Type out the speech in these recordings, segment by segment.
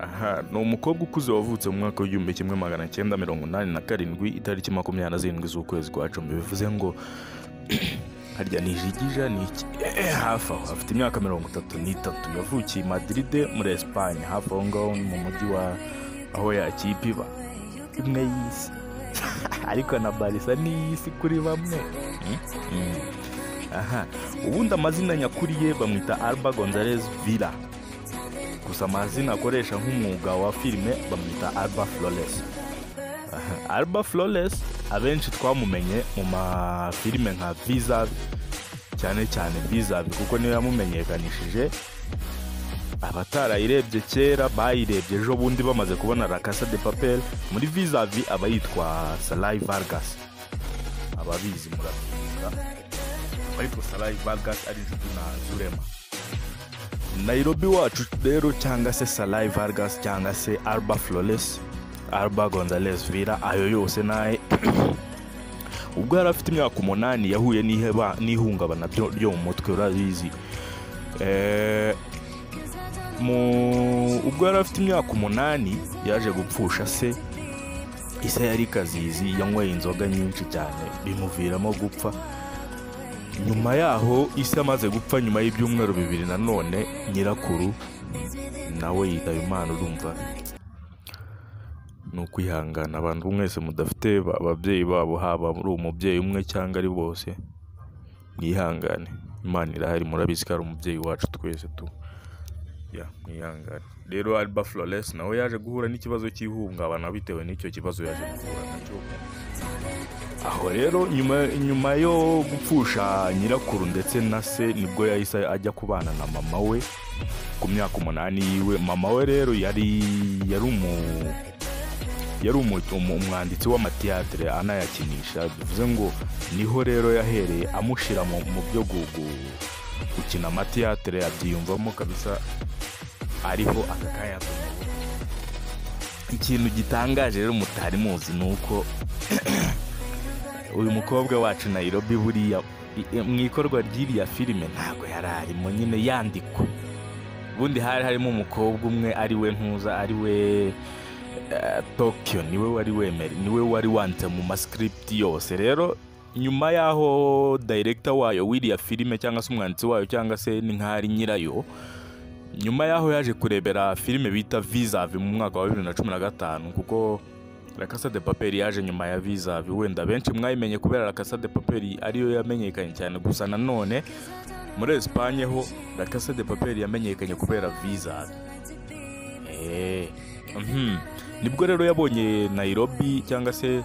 Aha ni umukobwa ukuze wavutse mu mwaka w'1987, itariki 27 z'ukwezi kwa 10, bivuze ngo harya ni jigija ni iki? Hafi aho afite imyaka 33. Yavukiye i Madrid muri Espagne, hafi aho ngaho mu mujyi wa aho ya kipe iba imwe y'isi, ariko na Barca ni iy'isi kuri bamwe. Aha ubundi amazina nyakuri ye bamwita Alba Gonzalez Villa, gusa amazina akoresha nk'umwuga wa filime bamwita Alba Flores. Aha, Alba Flores abenshi twamumenye mu mafilime nka Vis-a-Vis, cyane cyane Vis-a-Vis kuko niyo yamumenyekanishije. Abatarayirebye kera bayirebye ejo bundi bamaze kubona La Casa de Papel. Muri Vis-a-Vis aba yitwa Sarai Vargas, ababizi murabyibuka, aba yitwa Sarai Vargas, ari inshuti na Zulema. Nairobi wacu rero, cyangwa se Sarai Vargas, cyangwa se Alba Flores, Alba Gonzalez Villa, ayo yose naye. Ubwo yari afite imyaka 8 yahuye n'ihungabana ryo mu mutwe, urabizi. Ubwo yari afite imyaka 8 yaje gupfusha se. Ise yari kazizi, yanyweye inzoga nyinshi cyane bimuviramo gupfa. Nyuma yaho ise amaze gupfa, nyuma y'ibyumweru 2 nanone nyirakuru nawe yitaba Imana. Urumva ni ukwihangana. Abantu mwese mudafite ababyeyi babo, haba ari umubyeyi umwe cyangwa ari bose, mwihangane, Imana irahari, murabizi ko ari umubyeyi wacu twese tu ya, mwihangane. Rero Alba Flores nawe yaje guhura n'ikibazo cy'ihungabana bitewe n'icyo kibazo yaje guhura nacyo. Aho rero nyuma yo gupfusha nyirakuru ndetse na se, nibwo yahise ajya kubana na mama we ku myaka 8 yiwe. Mama we rero yari umwanditsi w'amatiyatere anayakinisha, bivuze ngo niho rero yahereye amushyira mu byo gukina amatiyatere, abyiyumvamo kabisa, ariho aka kanya tumubona. Ikintu gitangaje rero mutari muzi ni uko uyu mukobwa wacu Nairobi buriya mu ikorwa ry'iriya filime ntabwo yari arimo nyine yandikwa. Ubundi hari harimo umukobwa umwe, ari we ntuza, ari we Tokyo, niwe wari wemere, niwe wari wanditse mu mascript yose. Rero nyuma y'aho director wayo w'iriya filime, cyangwa se umwanditsi wayo, cyangwa se ni nk'aho ari nyirayo, nyuma y'aho yaje kurebera filime bita Vis-a-Vis mu mwaka wa 2015, kuko La Casa de Papel yaje nyuma ya Vis-a-Vis. Wenda benshi mwayimenye kubera La Casa de Papel ariyo yamenyekanye cyane, gusa nanone muri Espagne ho La Casa de Papel yamenyekanye kubera Vis-a-Vis. Nibwo rero yabonye Nairobi cyangwa se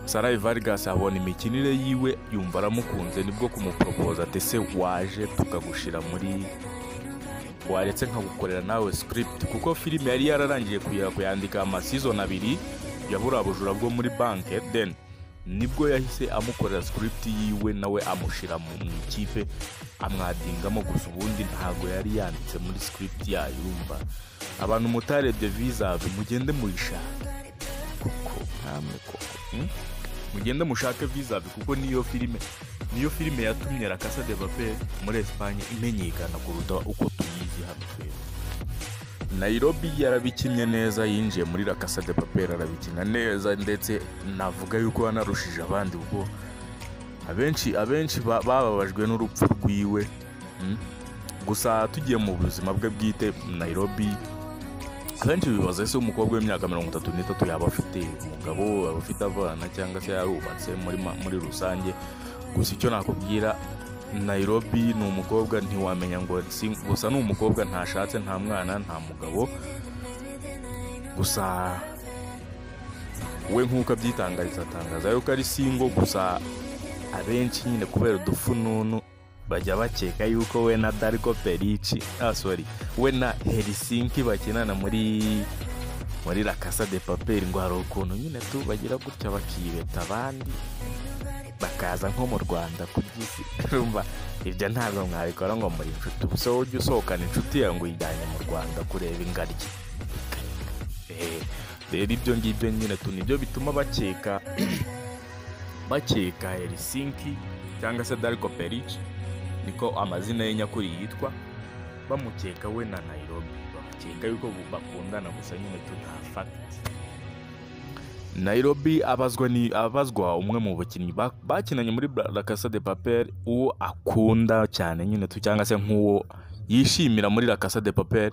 Sarai Vargas, abona imikinire yiwe yumva aramukunze, nibwo kumuporopoza ati: "Se waje tukagushira muri, waretse nkagukorera nawe script?" Kuko filime yari yararangiye kuyandika amaseason 2 ya buriya bujura bwo muri banke. Then nibwo yahise amukorera script yiwe, nawe amushira mu ikipe, amwadingamo. Gusa ubundi ntago yari yanditse muri script yayo. Urumva abantu mutarebye Vis-a-Vis, mugende muyishake kuko nkamwe koko, Mugende mushake Vis-a-Vis kuko niyo filime yatumye La Casa de Papel muri Espagne imenyekana kuruta uko tuyizi hano twebwe. Nairobi yarabikinnye neza, yinjiye muri La Casa de Papel arabikina neza, ndetse navuga yuko yanarushije abandi, kuko abenshi bababajwe n'urupfu rwiwe. Gusa tugiye mu buzima bwe bwite, Nairobi, abenshi bibaza: ese umukobwa w'imyaka 33 yaba afite umugabo, yaba afite abana, cyangwa se yarubatse muri rusange? Gusa icyo nakubwira, Nairobi ni umukobwa ntiwamenya ngo gusa ni umukobwa, ntashatse, nta mwana, nta mugabo. Gusa we nk'uko abyitangariza, atangaza yuko ari single. Gusa abenshi nyine kubera udufununu bajya bakeka yuko we na Darko Peric, ah sorry, we na Helsinki bakinana muri La Casa de Papel, ngo hari ukuntu nyine tu bagira gutya bakibeta abandi bakaza nko mu Rwanda ku by'isi. Urumva ibyo ntabwo mwabikora ngo muri inshuti. Ubuse wowe ujya usohokana inshuti yawe ngo uyijyanye mu Rwanda kureba ingaryi? Rero ibyo ngibyo nyine tu nibyo bituma bakeka Helsinki cyangwa se Darko Peric, niko amazina ye nyakuri yitwa, bamukeka we na Nairobi. Keka yuko bakundana gusa nyine tu nta fact. Nairobi abazwa umwe mu bakinnyi bakinanye muri La Casa de Papel uwo akunda cyane nyine tu, cyangwa se nk'uwo yishimira muri La Casa de Papel.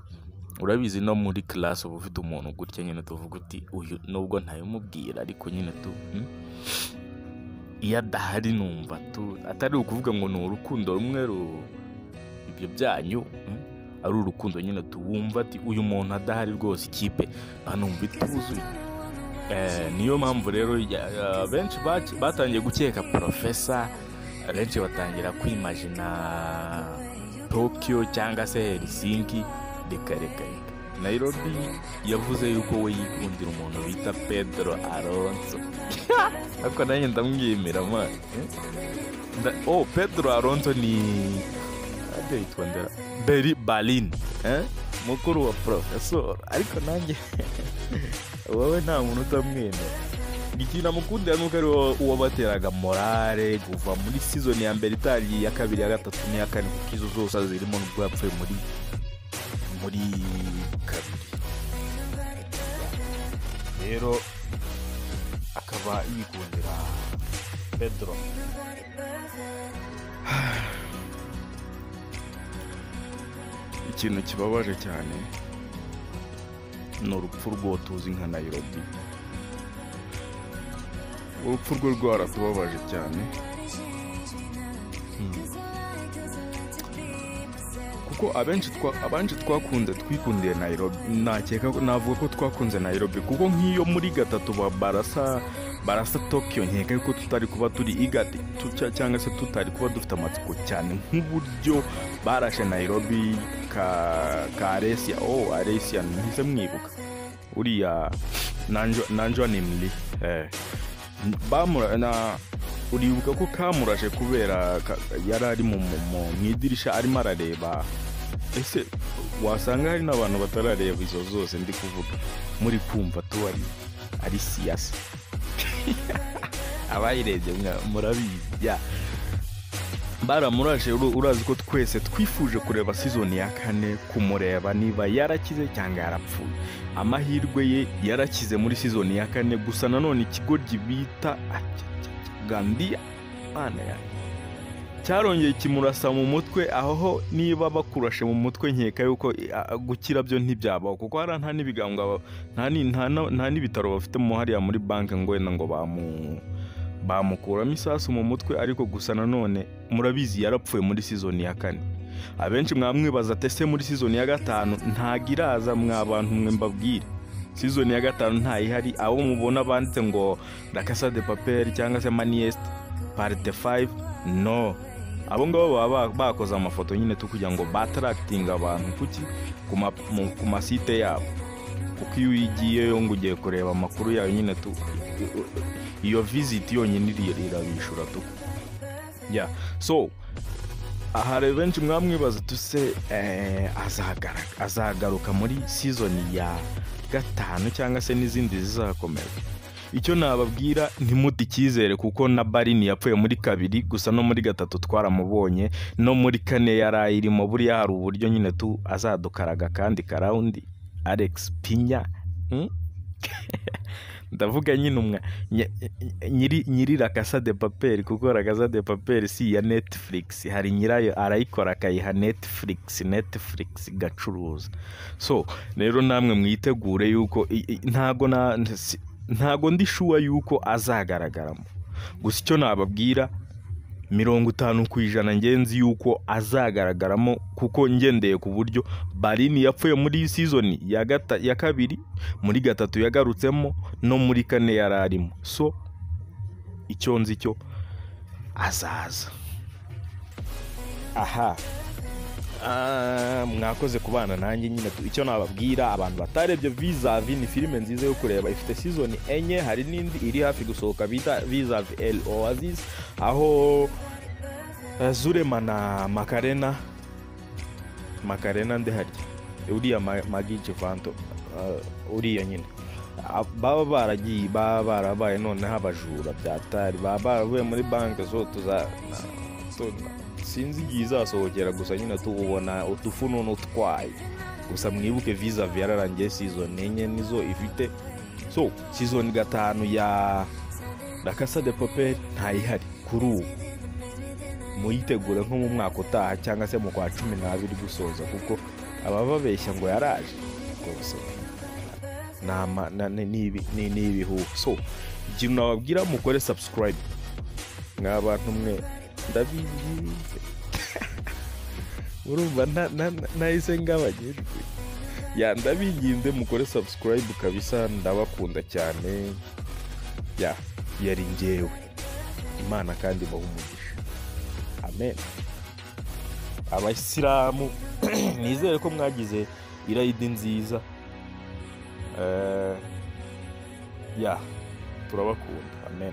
Urabizi no muri class uba ufite umuntu gutya nyine tuvuga uti uyu nubwo ntayimubwira ariko nyine tu iyo adahari numva tu atari ukuvuga ngo ni urukundo rumwe ibyo byanyu ari urukundo nyine tuwumva ati uyu muntu adahari rwose ikipe banumva ituzuye. Niyo mpamvu rero benshi batangiye gukeka Professor, benshi batangira kwimagina Tokyo cyangwa se Helsinki. Reka reka reka, Nairobi yavuze yuko we yikundira umuntu bita Pedro Alonso. Ariko nanjye ndamwemera man. Oh, Pedro Alonso ni ade yitwa ndera Beri Balin, mukuru wa Professor. Ariko nanjye wowe nta muntu utamwemera. Ikintu amukundira nuko ari uwo bateraga morale kuva muri season ya mbere itangiye, iya kabiri, ya gatatu n'iya kane, kuko izo zose zirimo nubwo yapfuye muri kabiri. Rero akaba yikundira Pedro. Ikintu kibabaje cyane ni urupfu rw'uwo tuzi nka Nairobi. Urupfu rwe rwaratubabaje cyane, kuko abenshi twakunze twikundiye Nairobi. Nakeka navuga ko twakunze Nairobi kuko nk'iyo muri gatatu barasa Tokyo, nkeka yuko tutari kuba turi igati cyangwa se tutari kuba dufite amatsiko cyane nk'uburyo barashe Nairobi ka Aresia. Oh, Aresia ntise mwibuka uriya Nanjo Nimli, na uribuka ko kamurashe kubera yari ari mu idirisha arimo arareba. Ese wasanga hari n'abantu batarareba izo zose ndi kuvuga, muri kumva tu ari siyasa. Abayirebye murabizi ya baramurashe. Urazi ko twese twifuje kureba season ya kane, kumureba niba yarakize cyangwa yarapfuye. Amahirwe ye yarakize muri season ya kane, gusa nanone ikigoryi bita Gandia ana yanjye cyarongeye kimurasa mu mutwe. Aho niba bakurashe mu mutwe nkeka yuko gukira byo ntibyabaho, kuko hari nta n'ibiganga nta n'ibitaro bafite mu hariya muri banki ngo wenda ngo bamukuramo isasu mu mutwe. Ariko gusa nanone murabizi yarapfuye muri season ya kane. Abenshi mwamwibaza tese muri season ya gatanu ntagiraza mwa bantu mwe mbabwire. Season ya gatanu ntayihari. Abo mubona banditse ngo La Casa de Papel cyangwa se Money Heist part 5, no, abo ngabo baba bakoze amafoto nyine tu kugira ngo batractinga abantu kuki ku masite yabo, kuko iyo uyigiyeyo ngo ugiye kureba amakuru yayo nyine tu iyo visit yonyine irabishura tu. Yeah, so aha benshi mwamwibaza tuse azagaruka muri season ya gatanu cyangwa se n'izindi zizakomeza. Icyo nababwira ntimuti icyizere kuko na Barini yapfuye muri kabiri gusa, no muri gatatu twaramubonye, no muri kane yarayirimo. Buriya hari uburyo nyine tu azadukaraga kandi karawundi Alex Pinya. Ndavuga nyine umwe nyiri La Casa de Papel, kuko La Casa de Papel si ya Netflix, hari nyirayo arayikora akayiha Netflix igacuruza. So rero namwe mwitegure yuko ntago ndi sure yuko azagaragaramo. Gusa icyo nababwira 50% ngenzi yuko azagaragaramo, kuko ngendeye ku buryo Barini yapfuye muri season ya kabiri, muri gatatu yagarutsemo, no muri kane yararimo. So icyo nzi cyo azaza. Aha, mwakoze kubana nanjye nyine. Icyo nababwira abantu batarebye Vis-a-Vis, ni filime nziza yo kureba, ifite season 4, hari n'indi iri hafi gusohoka bita Vis-a-Vis El Oasis, aho Zulema na Macarena nde harya uriya Magic Vanto, uriya nyine baba baragiye baba barabaye noneho abajura byatari, baba baravuye muri banki zo tuza sinzi igihe izasohokera, gusa nyine tubona udufununu twayo. Gusa mwibuke Vis-a-Vis yararangiye, season 4 nizo ifite. So season 5 ya La Casa de Papel ntayihari kuri ubu, muyitegure nko mu mwaka utaha cyangwa se mu kwa 12 gusoza, kuko abababeshya ngo yaraje rwose ni ibihuha. So ikintu nababwira, mukore subscribe mwa bantu mwe, ndabinginze. Urumva nahise ngabanyijwe ya, ndabinginze mukore subscribe kabisa, ndabakunda cyane. Ya yari njyewe, Imana kandi ibahe umugisha, amen. Abayisilamu nizere ko mwagize irayidi nziza. Ya turabakunda, amen.